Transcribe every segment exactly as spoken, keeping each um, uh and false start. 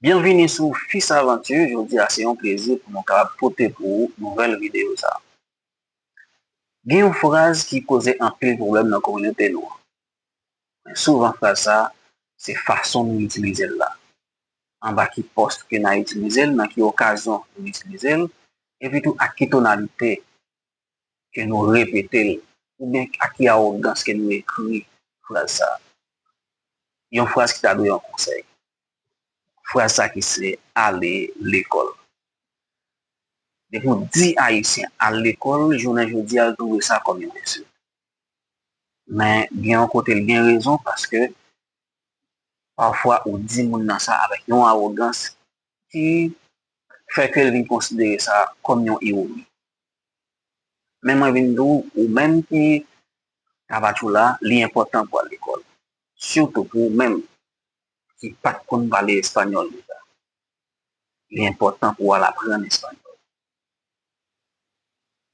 Byenvini sou Fis Avanti, jodi a se yon plezi pou nou kapab pote pou ou nouvèl videyo sa. Gen yon fraz ki koze anpil pwoblèm nan kominote nou an. Men souvan fraz sa, se fason nou itilize l la. Anba ki pòs ke n a itilize l, nan ki okazyon nou itilize l, epi tou ak ki tonalite ke nou repete l, oubyen ak ki awogans ke nou ekri fraz sa. Yon fraz ki ta dwe yon konsèy. Fraz sa ki se ale lekòl. Depi w di Ayisyen al lekòl, jounen jodi a, l twouve sa kòm yon ensilt. Men gen yon kote l gen rezon, paske pafwa ou di moun nan sa avèk yon awogans ki fè ke l vin konsidere sa kòm yon ironi. Men mwen vin di w, ou menm ki Kapachou la, li enpòtan pou al lekòl. Sitou pou ou menm ki pa t konn pale espanyòl deja. Li enpòtan pou w al aprann espanyòl.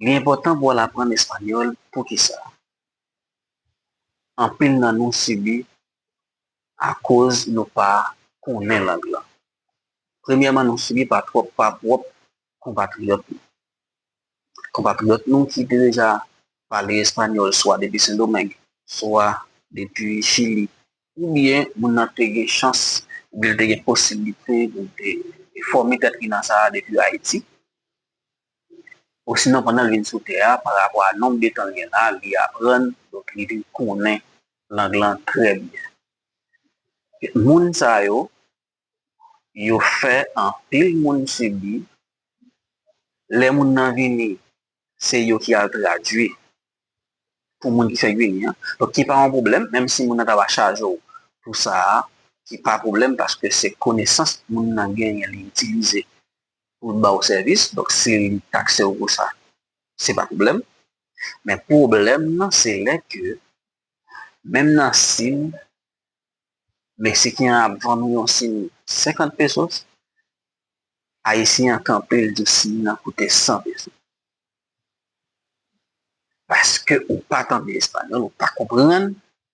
Li enpòtan pou w al aprann espanyòl, poukisa? Anpil nan nou sibi akoz nou pa konnen lang lan. Premyèman, nou sibi pa twòp, pa pwòp konpatriyòt nou. Konpatriyòt nou ki te deja pale espanyòl, swa depi Sendomeng, swa depi Chili, oubyen moun nan te gen chans, oubyen te gen posiblite pou te fòme tèt li nan sa a depi Ayiti. Osinon, pandan l vin sou tè a, pa rapò a nonb de tan l gen la, li aprann, donk li vin konnen lang lan trè byen. Moun sa yo, yo fè anpil moun sibi. Lè moun nan vini, se yo ki al tradui pou moun ki fèk vini an. Donk, ki pa yon pwoblèm, menm si moun nan ta va chaje w pou sa a, ki pa pwoblèm, paske se konesans moun nan genyen, li itilize pou l ba w sèvis. Donk, si li takse w pou sa, se pa pwoblèm. Men pwoblèm nan, se lè ke, menm nan sin, Meksiken an ap vann ou yon sin senkant pesos, Ayisyen an kanpe, l di w sin nan koute san pesos. Paske ou pa tande espanyòl, ou pa konprann,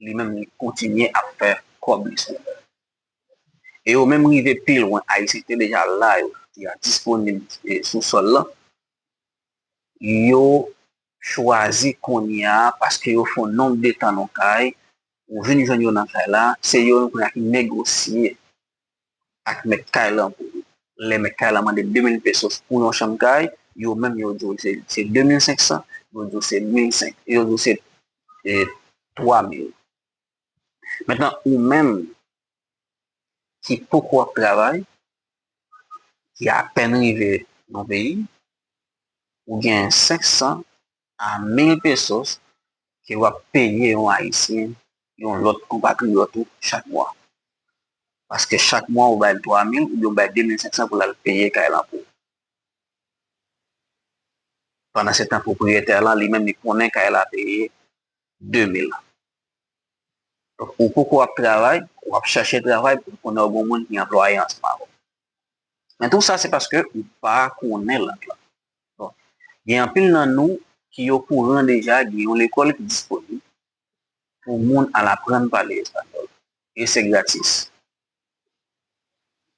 li menm li kontinye ap fè kòb li sou ou. E yo menm rive pi lwen, Ayisyen ki te deja la yo, ki a disponib, e, sou sòl lan, yo chwazi kounye a, paske yo fè yon nonb de tan nan kay, ou vin jwenn yo nan kay la, se yo menm kounye a ki negosye ak mèt kay lan pou ou. Lè mèt kay lan mande de mil pesos pou yon chanm kay, yo menm yo di w se, se de mil senk san, yo di w se mil senk, yo di w se, e, twa mil. Mentnan, ou menm ki poko ap travay, ki apèn rive nan peyi, ou gen senk san a mil pesos ke w ap peye yon Ayisyen, yon lòt konpatriyòt ou chak mwa. Paske chak mwa ou bay l twa mil oubyen ou bay de mil senk san pou l al peye kay lan pou ou. Pandan se tan, pwopriyetè lan, li menm, li konnen kay la peye de mil. Donk, ou poko ap travay, w ap chèche travay pou konnen w gon moun ki anplwaye ansanm avè w. Men tou sa, se paske ou pa konnen lang lan. Bon, gen anpil nan nou ki okouran deja, gen yon lekòl ki disponib pou moun al aprann pale espanyòl. E se gratis.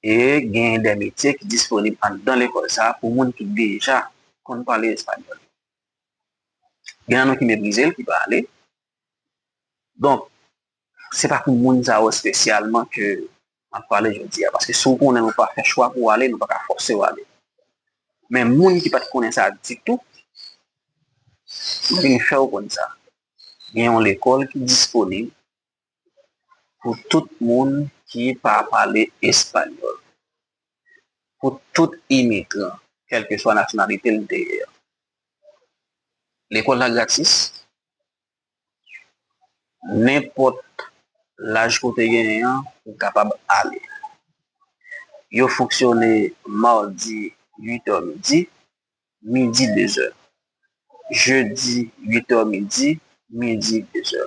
E gen de metye ki disponib anndan lekòl sa a pou moun ki deja konn pale espanyòl. Gen nan nou ki meprize l, ki pa ale. Donk, se pa pou moun sa yo espesyalman ke m ap pale jodi a, paske si w konnen ou pa fè chwa pou w ale, nou pa ka fòse w ale. Men moun ki pa t konnen sa ditou, m vin fè w konn sa. Gen yon lekòl ki disponib pou tout moun ki pa pale espanyòl, pou tout imigran, kèlkeswa nasyonalite l te ye a. Lekòl la gratis, nenpòt laj ke w te genyen an, ou kapab ale. Yo fonksyone madi uit è midi, midi de zè. Jedi uit è midi, midi de zè.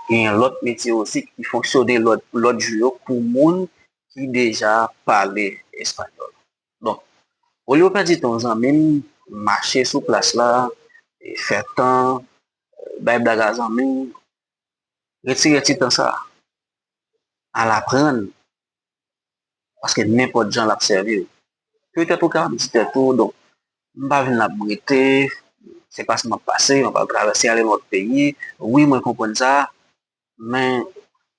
Gen lòt metye osi ki fonksyone lòt, lòt jou yo pou moun ki deja pale espanyòl. Donk, olye w pèdi tan w zanmi m, mache sou plas la, e fè tan, bay blag a zanmi w, retire ti tan sa a. Al aprann. Paske nenpòt jan l ap sèvi w. Petèt ou ka ap di tèt ou, donk, m pa vin la pou m rete, se pa sa m ap pase, m ap al travèse ale nan lòt peyi. Wi, mwen konprann sa, men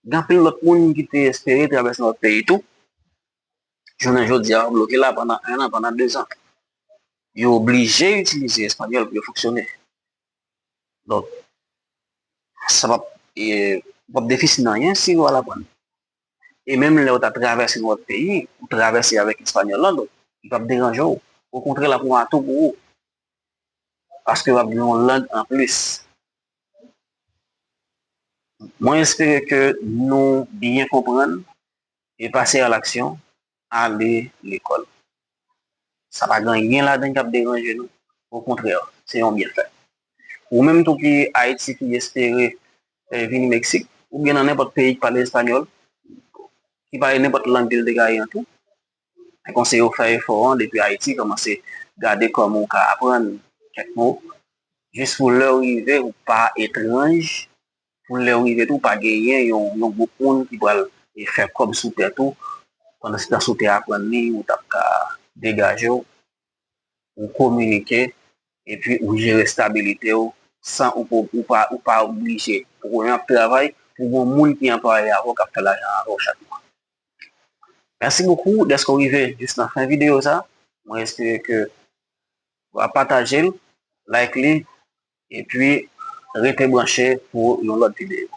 gen anpil lòt moun ki te espere travèse nan lòt peyi tou. Jounen jodi a, yo bloke la pandan en an, pandan de zan. Yo oblije itilize espanyòl pou yo fonksyone. Donk, sa p ap, e, p ap defisi nan anyen si yo al aprann. E menm lè w ta travèse nan lòt peyi, ou travèse avèk espanyòl lan, donk, li p ap deranje w. Okontrè, l ap yon atou pou ou. Paske w ap gen yon lang anplis. Mwen espere ke nou byen konprann e pase a laksyon, ale lekòl. Sa pa gen anyen ladan ki ap deranje nou. Okontrè, se yon byenfè. Ou menm tou ki Ayiti, ki espere, eh, vini Meksik, oubyen nan nenpòt peyi ki pale espanyòl, ki pale nenpòt lang ke l te ka ye an tou, mwen konseye w fè efò an depi Ayiti, kòmanse gade kòman w ka aprann kèk mo, jis pou lè w rive, ou pa etranj, pou lè w rive tou, pa genyen yon, yon gwoup moun ki pral, e, fè kòb sou tèt ou, pandan se tan si w te aprann li, ou t ap ka degaje w, ou kominike, epi ou jere estabilite w, san ou, pa- ou pa, ou pa oblije. Ou konnen ap travay pou yon moun ki anplwaye avè w, k ap fè lajan avè w chak mwa. Mèsi bokou dèske w rive jis nan fen videyo sa. Mwen espere ke w ap pataje l, like li, epi rete branche pou yon lòt videyo.